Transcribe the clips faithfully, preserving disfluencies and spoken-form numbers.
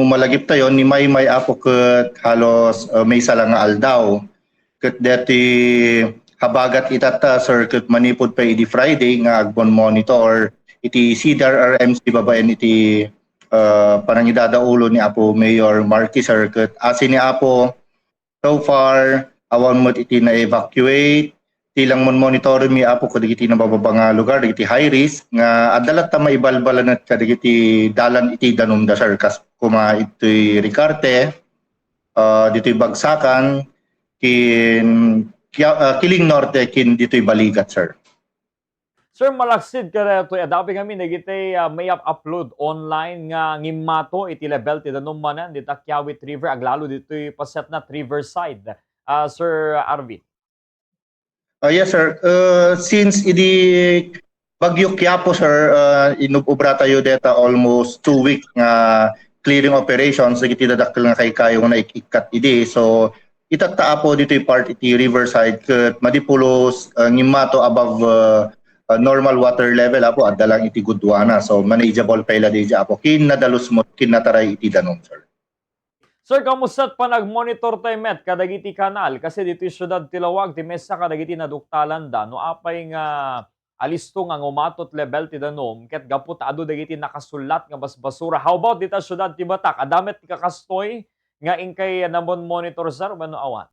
malagiptayo, ni Maymay, Apo, ket halos, uh, maysa lang nga aldaw. Ket deti habagat itatta, sir, ket manipud pay idi Friday nga agmon-monitor iti C D R R M C babaen iti, uh, panangidadaulo ni Apo Mayor Marquis, sir, ket asi ni Apo, so far, awan met iti na-evacuate. Ti lang mon-monitor mi, Apo, kadagiti nabababa nga lugar, dagiti high risk, nga adda latta maibalbalanet kadagiti dalan iti danumda, sir, kas kuma itoy Ricarte, ah, ditoy Bagsakan, kin, Kia-, ah, Kiling Norte, kin ditoy Baligat, sir. Sir, malaksid kadaytoy, adda pay ngamin dagiti, ah, maiap-upload online nga ngimmato iti level ti danum manen dita Kiawit River, aglalo ditoy paset na Riverside, ah, Sir Arvin. Ah, yes, sir. Uh, since idi Bagyo Quiapo, sir, uh, inub-obra tayo deta almost two weeks nga clearing operations, dagiti dadakkel nga kaykayo nga naik-ikkat idi. So, itatta, Apo, ditoy part iti Riverside ket madi pulos, uh, ngimmato above, uh, uh, normal water level, Apo, adda lang iti gudua na. So, manageable pay la daydi, Apo. Kin nadalus mo, kin nataray iti danum, sir. Sir, kamusta panagmonitor tayo met kadagiti kanal? Kasi ditoy siudad ti Laoag, ti mesa kadagiti naduktalanda. No apay nga alisto nga ngumatot level ti danum, ket gapu ta adu dagiti nakasullat nga basbasura. How about dita siudad ti Batak? Adda met ti kakastoy nga inkay namon-monitor, sir, wenno awan?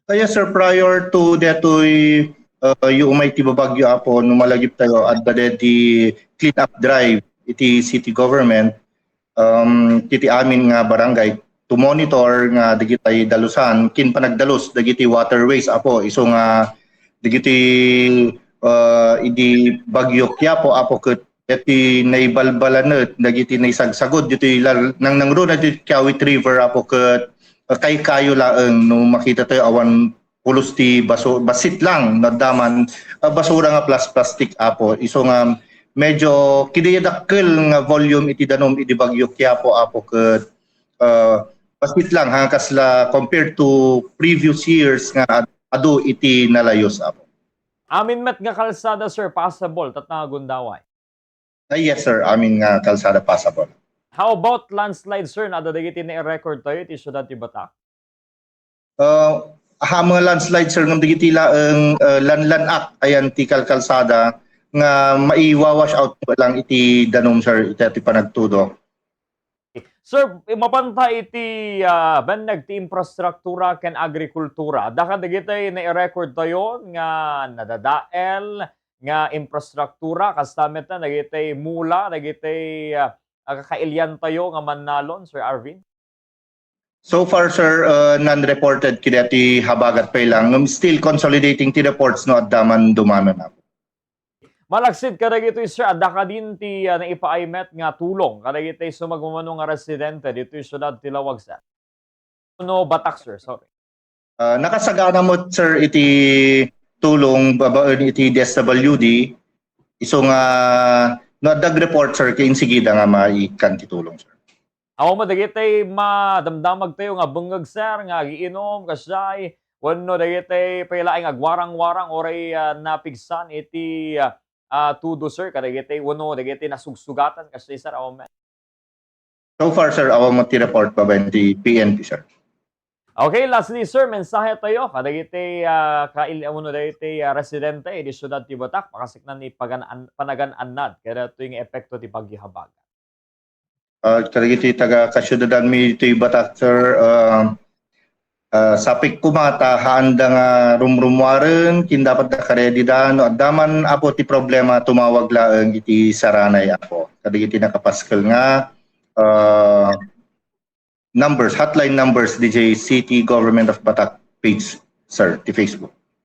Ah, yes, sir. Prior to detoy, uh, yung umay ti babagyo, Apo, no malagip tayo, adda deti clean up drive iti city government, um, iti amin nga barangay to monitor nga dagiti dalusan, kin panagdalus dagiti waterways, Apo, isu nga dagiti, uh, idi Bagyo Quiapo, Apo, ket iti naibalbalanet dagiti naisagsagod ditoy lal-, nangnangruna ditoy Kiawit River, Apo, ket, uh, kaykayo laeng no makita tayo awan pulos ti baso-, bassit lang, no adda man, uh, basura nga plas-, plastic, Apo. Isu nga medyo kidayadakkel nga volume iti danum idi Bagyo Quiapo, Apo, ket, uh, bassit lang ha, kasla compared to previous years nga ad-, adu iti nalayus, Apo. Amin met nga kalsada, sir, passable, tapno agundaway? Ay, yes, sir. Amin nga kalsada passable. How about landslide, sir? Adda dagiti nai-record tayo iti siudad ti Batak? Uh, ha, mga landslide, sir, ngem dagiti laeng, uh, lanlan-ak ayan ti kalkalsada nga maiwa-wash out lang iti danum, sir, iti, iti panagtudo. Sir, mapanta iti, ah, benneg ti infrastruktura ken agrikultura. Adda kadagiti nai-record tayo nga nadadael nga infrastruktura, kasta met dagiti mula, dagiti, ah, ah, kakailian tayo nga mannalon, Sir Arvin? So far, sir, uh, none reported kadaytoy habagat pay lang. Ngem still consolidating ti reports no adda man dumano na. Malaksid kadagitoy, sir, adda kadin ti, ah, naipaay met nga tulong kadagiti sumagmamano nga residente ditoy siudad ti Laoag, sir? No, Batak, sir, sorry. Ah, nakasagana met, sir, iti tulong babaen iti D S W D. Isu nga no adda report, sir, kainsigida nga maikkan ti tulong, sir. Awan met dagiti madamdamag tayo nga bengngeg, sir, nga agiinom, kasdiay, wenno dagiti pay laeng agwarang-warang uray, ah, napigsan iti, ah, ah, tudo, sir, kadagiti, wenno dagiti nasugsugatan, kasdiay, sir, awan met. So far, sir, awan met ti report babaen ti P N P, sir. Okay, lastly, sir, mensahe tayo kadagiti, ah, kail-, wenno dagiti, ah, residente iti siudad ti Batak, pakasaknaan ni pagan-, panagan-annad kadagitoy nga epekto ti Bagyo Habagat. Ah, kadagiti taga-kasiudadanmi ditoy Batak, sir, ah, ah, sapik koma ta haanda nga rumrumuaren, ken dapat da karedi da. No adda man, Apo, ti problema, tumawag laeng iti saranay, Apo. Kadagiti nakapaskel nga, ah, numbers, hotline numbers, D J City Government of Batak page, sir, ti Facebook.